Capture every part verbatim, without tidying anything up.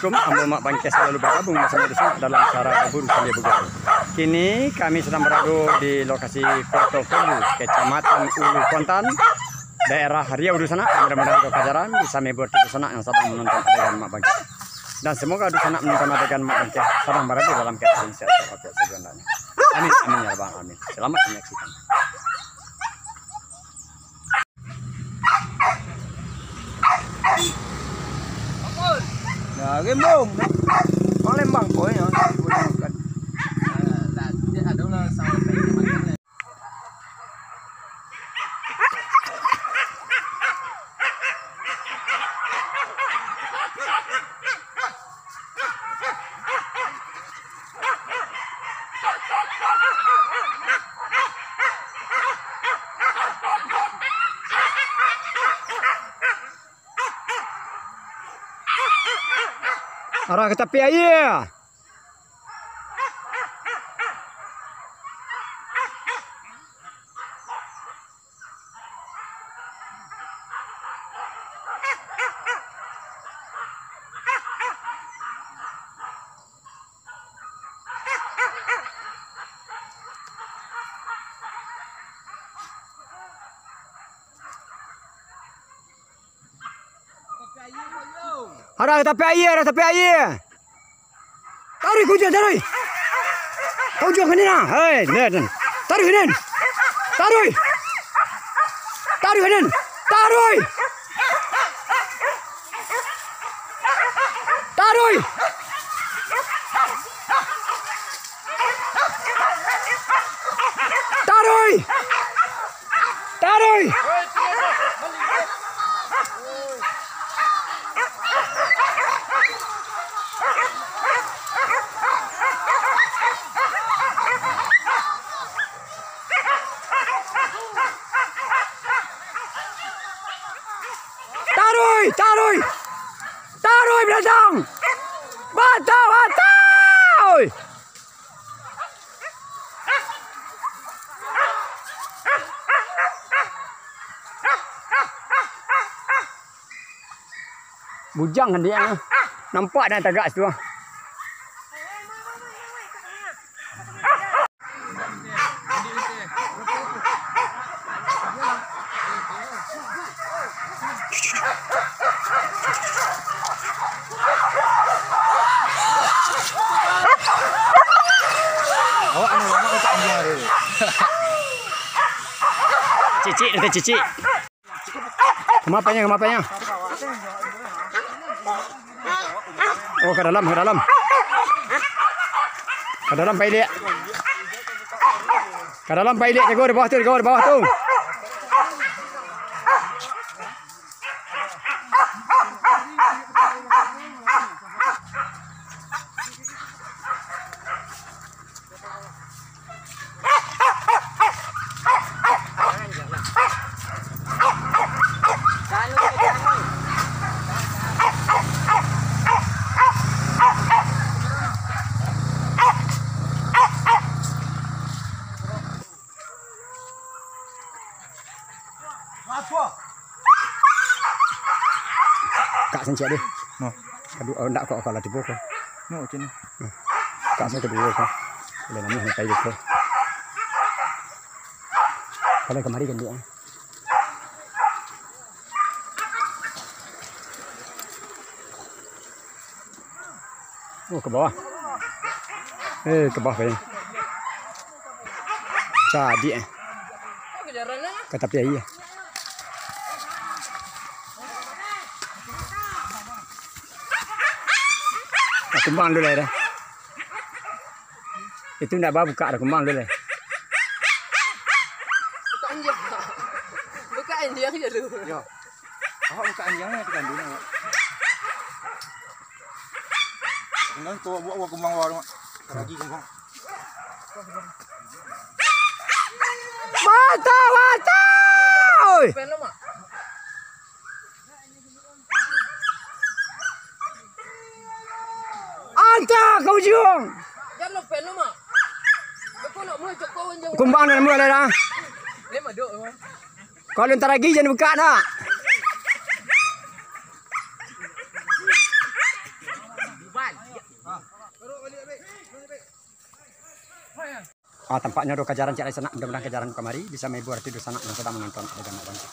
Assalamualaikum, ambo Mak Bangkeh salalu bagabung basamo Dusuak dalam acara Baburu Sambia Bagurau. Kini kami sadang barado di lokasi Koto Kobu, Kecamatan Ulu Kontan, daerah Riau Dusanak. Mudah-mudahan kawan-kawan bisa menghibur Dusanak yang sadang manonton adegan Mak Bangkeh. Dan semoga Dusanak manonton adegan Mak Bangkeh sadang barado dalam keadaan sehat-sehat walafiat sajo andaknyo. Amin, amin, ya rabbal alamin. Selamat menyaksikan. Ya, Rembong. Palembang ko, ya. Arah ka tapi aia. Arah tapi aia, arah tapi aia. Taruih ka ujuang, taruih. Ka ujuang ka nan. Hei, nan, nan. Taruih, nan. Taruih. Taruih, nan. Taruih. Taruih. Taruih. Taruih. Taruih, taruih. Taruih, Belandang. Batau, batau. Bujang kan dia. Nampak dah tagak situ. Awak anu lama tak anjing hari ni. Cicik, nanti cicik. Kama apanya, kama apanya? Oh, ka dalam, ka dalam. Ka dalam, Pak Ilik. Ka dalam, Pak Ilik. Jago di bawah tu, jago di bawah tu. Kak sancik deh. No. Aduh, oh, ndak kok, kalau tibo kok. No, macam ni. Kak saya kedua kok. Udah lama sampai gitu. Kalau kemari kan dia. Oh, ka bawah. Eh, ka bawah kayaknya. Jadi, eh. Ka tapi aia. Nah, kumbang dulu lah dah. Itu ndak ba buka dah, kumbang dulu lah. Buka anjing. Buka anjing aja dulu. Yo. Awak buka anjingnya, tekan dulu, awak. Kemudian tu buat, buat kumbang baru, Mak. Lagi kumbang. Mata, mata! Oi! Anta ka ujuang. Kumbang dan mulai dah. Kalau ntar lagi jangan buka dah. Ah, tampaknyo ado kajaran ciek lai sanak, mudah-mudahan kajaran kamari bisa mahibur ati dunsanak nan sadang manonton ado gamak bantuak.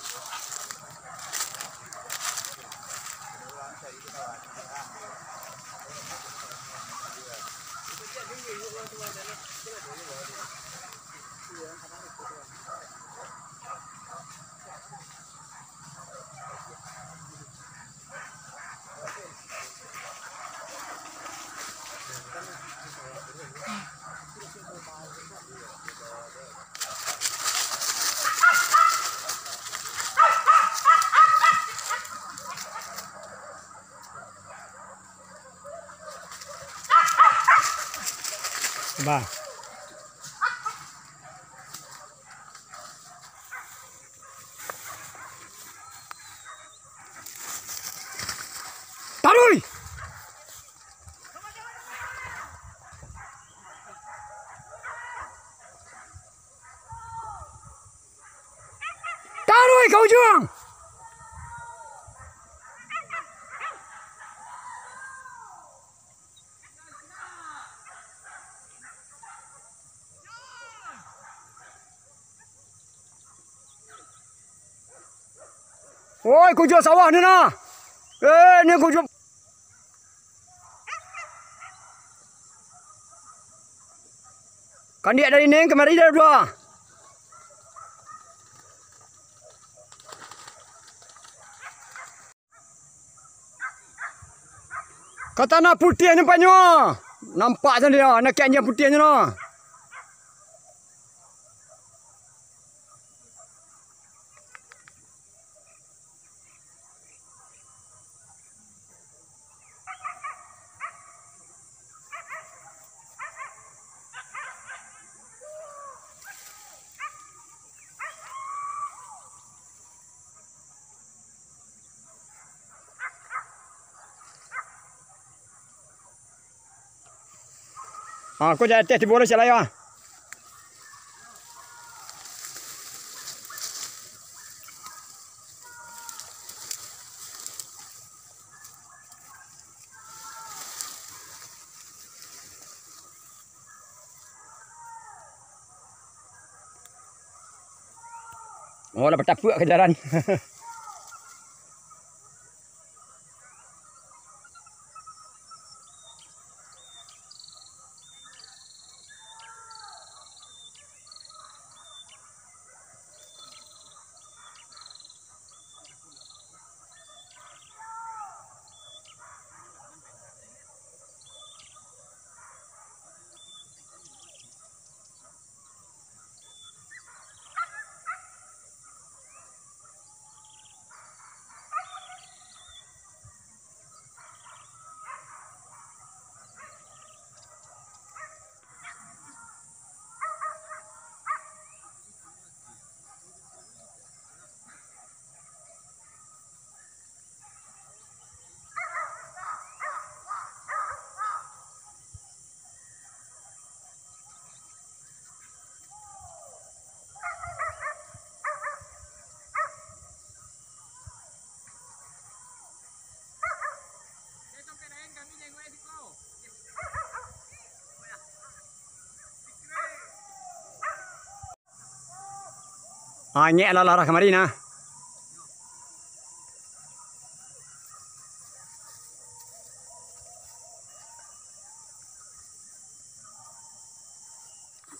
Bah. Taruih! Taruih ka ujuang! Oi, kujua sawah ni nah. Eh, ni kujua. Kandiak dari ni kamari dah dua. Ka tanah putiah nampaknyo. Nampak sajo dia, nak kian putiahnyo no. Ah, ko jan ateh tibo lo, Cik Layo, ah. Oh, lah batapuak ka jalan. Ah, nyek lah, lah, lah, kamari nah.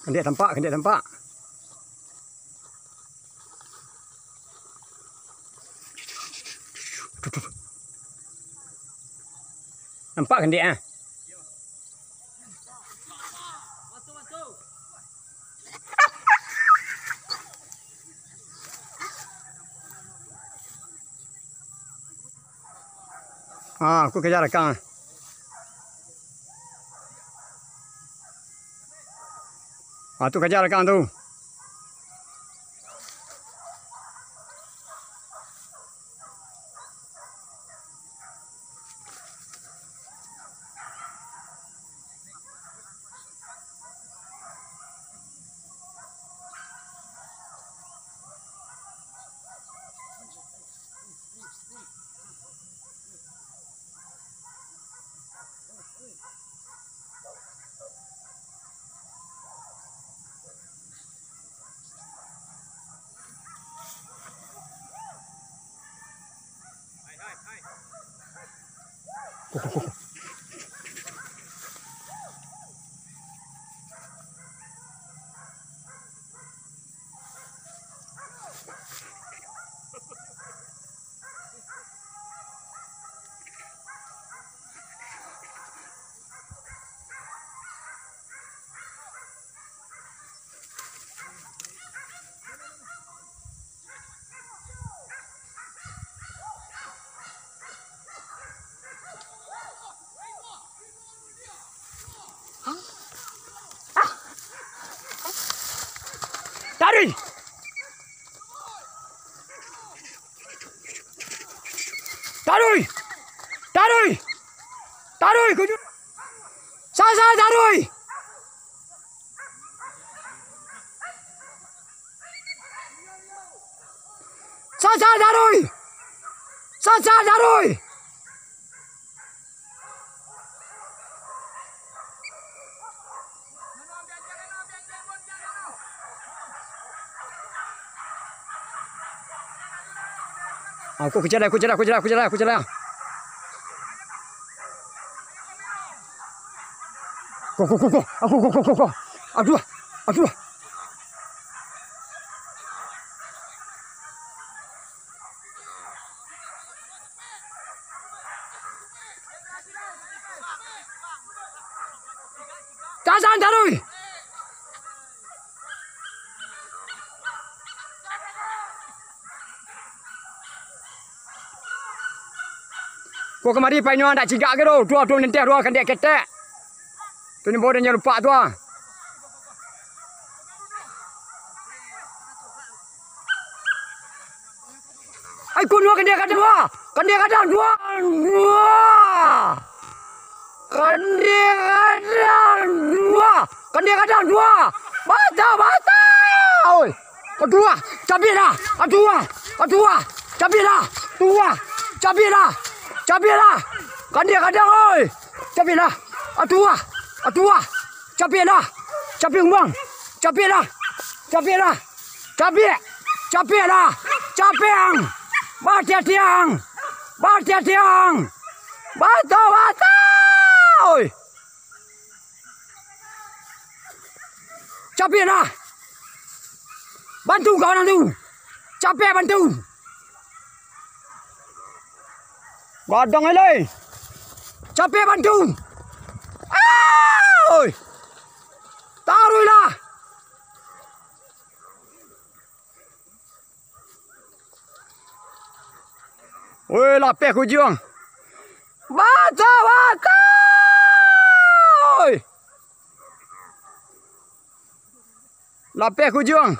Kandiak tampak, kandiak tampak. Nampak kandiak ah? Ah, aku kaja rakang. Ah, tu kaja rakang tu. Taruih! Taruih! Taruih! Taruih, kuju-, sa-sa, taruih! Sa-sa, taruih! Sa-sa, taruih! Ah, ko, ko jalan, ko jalan, ko jalan, ko jalan, ko jalan. Ko, ko, ko, ko. Aku, ko, ko, ko, ko. Aduh, aduh. Tahan, tahan, taruih! Ko kamari painyo ndak cigak ke tu. Tu, tu nenteh tu, kandiak ketek. Tu ni baru nyo lupak tu ah. Ai, ko dua kandiak gadang dua. Kandiak gadang dua. Dua. Kandiak gadang dua. Kandiak gadang dua. Bata, bata. Oi. Aduh, ah. Cabiak dah. Aduh, ah. Aduh, ah. Cabiak dah. Aduh, ah. Cabiak dah. Cabiak dah. Kandiak gadang, oi. Cabiak dah. Aduh, ah. Aduh, ah. Cabiak dah. Cabiak umang. Cabiak dah. Cabiak dah. Cabiak. Cabiak dah. Cabiak ang. Batiak-tiak ang. Batiak-tiak ang. Bato-bato. Oi. Cabiak dah. Bantu kawan tu. Cabiak bantu. Gadang ai lai. Capek bantu. Oi. Taruihlah. Woi, lapeh kujuang. Baca, baca. Oi. Lapeh kujuang.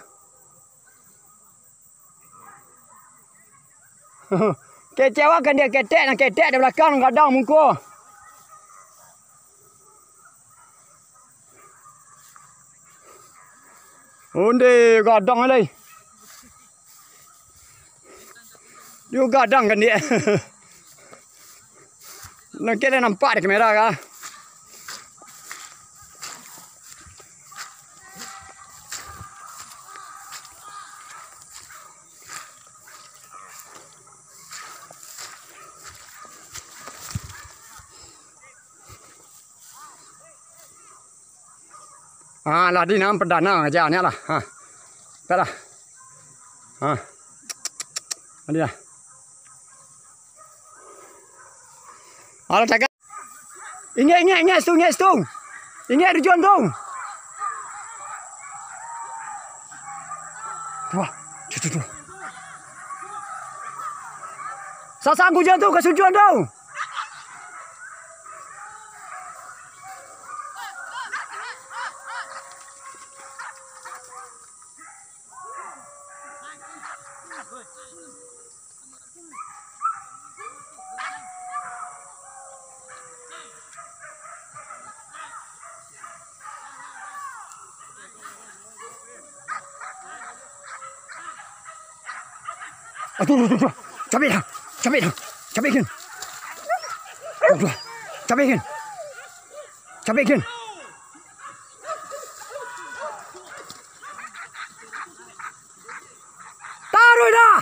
Kecewakan dia ketek, nan ketek di balakang, gadang muko. Onde gadang lai. Dio gadang kan dia. Nangkek lai nampak di kamera kah? Ah, lah di nan perdana aja ni lah. Ha. Dah lah. Ha. Adi lah. Alah, tagak. Ingek, ingek, ingek situ, ingek situ. Ingek di juang tu. Tuah, tu, tu, tu. Sasang kujuang tu, ka sujuang tu. Aduh, aduh, aduh, aduh. Capek dah. Capek dah. Capek gin. Aduh. Capek gin. Capek gin. Taruih dah.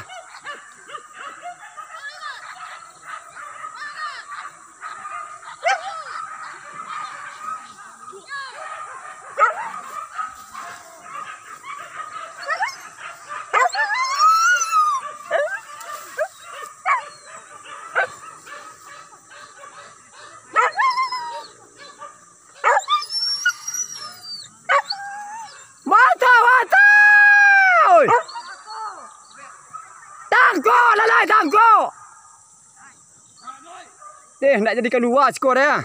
Eh, ndak jadi kalua siko deh.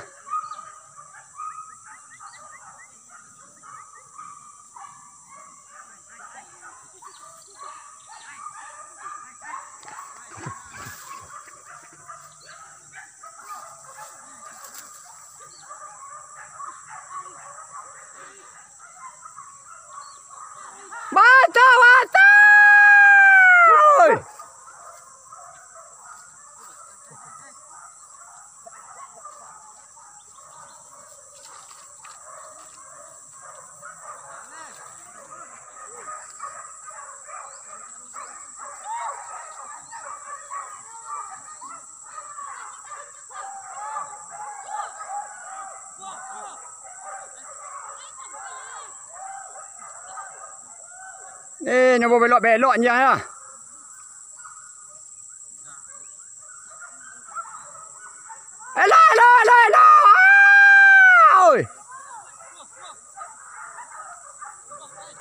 Batua, batua! Oi! Eh, nyo babelok-belok nyo, ya. Elok, elok, elok, elok! Oi!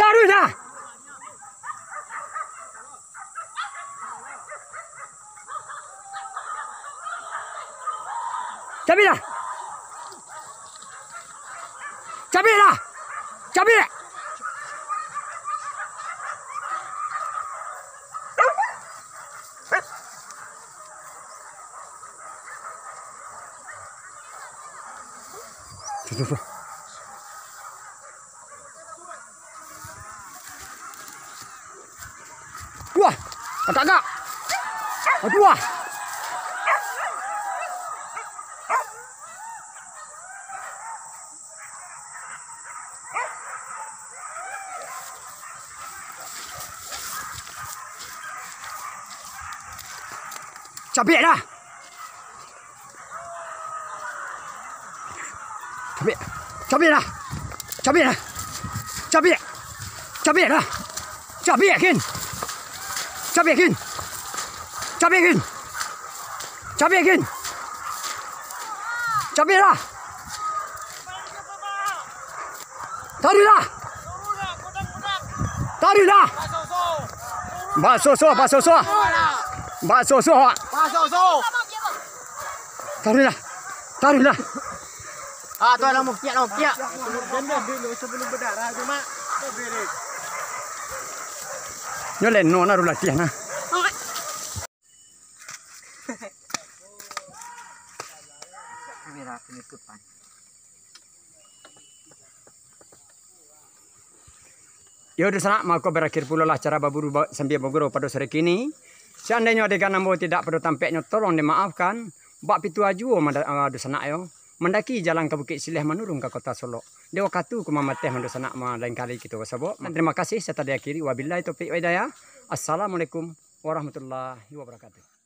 Taruih dah! Cabik dah! Cabik dah! Cabik! Wah, agak-agak. Aduh, wah. Cabik dah. Cabik. Cabik dah. Cabik dah. Cabik. Cabik dah. Cabik, Kin. Cabik, Kin. Cabik, Kin. Cabik, Kin. Cabik dah. Taruih dah. Taruih dah. Basoso, basoso. Basoso. Taruih dah. Taruih dah. Ah, tu lah, mau piak, mau piak. Nyo leno nah, latiah nah. Kamera penutupan. Yo, dunsanak, mako barakhir pulolah acara baburu ba-, sambia bagurau pado sore kini. Seandainyo adegan ambo tidak pado tampeknyo, tolong dimaafkan. Bak pituah juo manda-, ah, dunsanak yo, mandaki jalan ka Bukik Sileh, manurun ka Kota Solok. Dek wakatu ko mamateh, dunsanak, ma-, lain kali kito basobok. Tarimo kasih, serta diakhiri, wabillahi taufik wa hidayah. Assalamualaikum warahmatullahi wabarakatuh.